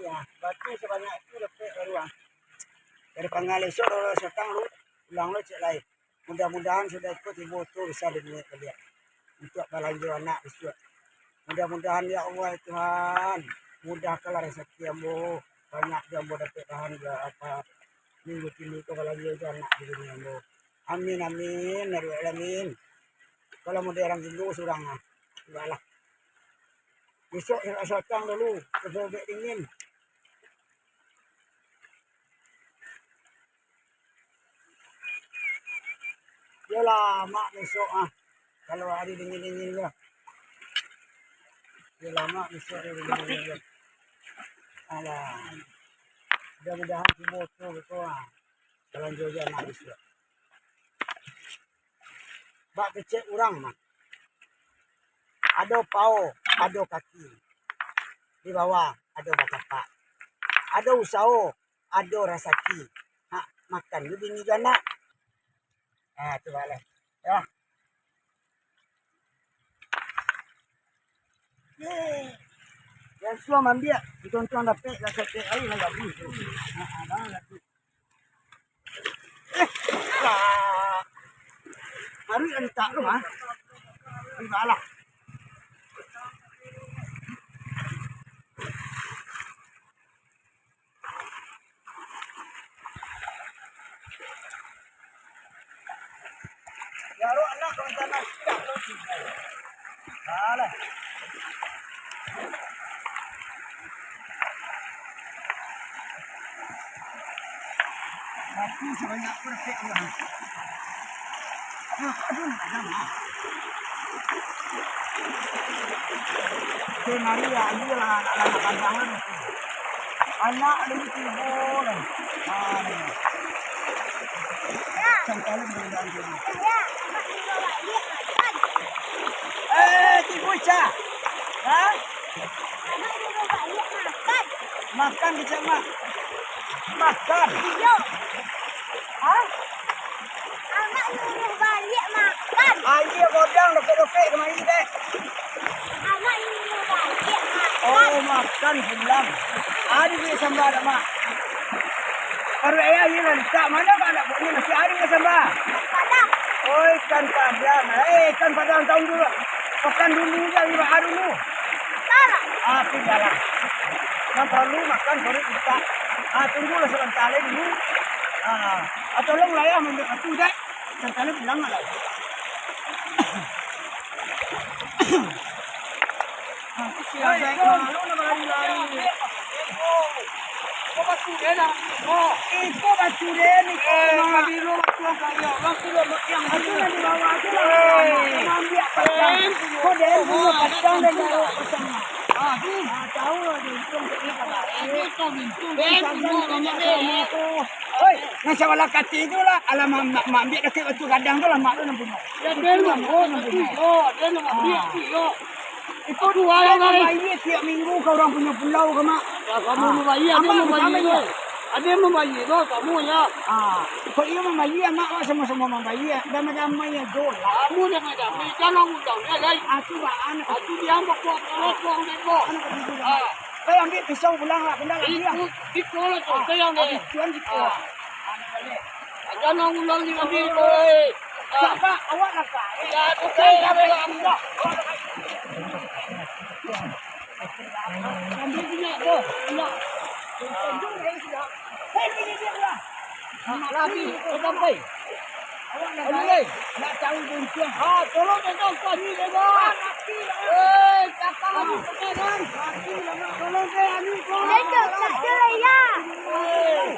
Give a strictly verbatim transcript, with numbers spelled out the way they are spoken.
Nah, batu sabanyak tu dapek baru, ah. Dari panggal esok, kalau datang lu, ulang lu cek lai. Mudah-mudahan sudah iko tibo tu bisa diniaik baliak untuak balanjo anak bisuak. Mudah-mudahan, ya Allah, ya Tuhan, mudahkanlah rasaki ambo. Banyak jo ambo dapek bahan jo apa, minggu kini ko balanjo jo anak bini ambo. Amin, amin, ya Rabbal Alamin. Kalau model urang gilo surang, ah, sudah lah. Bisuak sudah datang dulu, ka sobek dingin. Iyolah, Mak, bisuak, ah. Kalau hari dingin-dingin ko. Iyolah, Mak, bisuak hari dingin-dingin ko. Alah. Mudah-mudahan tibo tu, tu, ah. Balanjo jo anak bisuak. Bak kecek urang mah. Ado pao, ado kaki. Di bawah ado batapak. Ado usaho, ado rasaki. Ha, makan jo bini jo anak. Ha, tu lah. Ya. Yang suah mambiak, untuang-untuang dapek, lah saketek aia lah gaduah tu. Ha, ha, dah lah tu. Eh, lah. Baru yang letak tu, ha? Ini balah. Batu sabanyak ko dapek urang. Nah, aduh, nak jangan. Kemari ya, ayo lah, nak, nak, nak, nak, nak. Anak lagi tibo lah. Ah, ni. Sangkala mudah-mudahan tibo. Eh, tibo, Ica. Ha? Makan kecek mak. Makan. Iyo. Hah? Amak nyuruh baliak makan. Aia godang dokek-dokek kamari dek. Amak nyuruh baliak makan. Oh, makan pulang. Ado duit samba dak, Mak? Paruik ayah aia lah litak. Mano kau nak buek ni? Masih ado duit samba? Ikan padang. Oh, ikan padang. Eh, ikan padang taun dulu. Makan dulu je, iwak dulu. Salah. Ah, tinggalah. Nan paralu makan, baru kita. Ah, tunggulah sabanta lai dulu. Ah, ah, tolonglah ya, ambiak batu, Jai. Sabanta lai pulang lah. Ah, siapa yang malu nak berlari-lari? Iko batu den, ah. Oh. Iko batu den, iko. Eh, mah. Kami lu batu ang kaya. Batu lu batu ang kaya. Batu nan di bawah tu lah. Hei. Ambiak patang. Ko den punyo patang dan jawab patang. Ah, tu. Ah, tahu lah tu. Itu untuk ni, Pak. Ini kau mintu. Den punyo banyak deh. Oi, nan sabalah kaki tu lah. Alah, ma-, ma-, maambiak dakek batu gadang tu lah, mak tu nan punyo. Ya, den lah. Oh, den lah. Maambiak tu, yo. Iko duo urang lai. Mambayia tiok minggu ka urang punyo pulau ka, Mak? Ya, kamu mambayia, ado mambayia tu. Ado mambayia tu, kamu ya. Ah, kok iyo mambayia, Mak, awak samo-samo mambayia. Damai-damai ajo lah. Kamu damai-damai, jan urang undang dia lai. Aku baan. Aku diam bakok-bakok dek ko. Ah. Kau ambiak pisau pulang lah, kendal ambiak. Itu, itu lah tu, ah, sayang deh. Habis tuan gitu. Ah. Jangan ulang di ambil ko, eh. Pak, Pak, awak lah, Pak. Ya, tu kan, ya, ya. Ambil minyak tu, minyak. Hei, ini dia lah. Lagi, sampai. Awak lah, Pak. Nak tahu gunting. Ah, tolong pegang kami, Pak. Eh, cakap kami pegang. Tolong, eh, kami, tolong. Betul, betul, ya. Eh.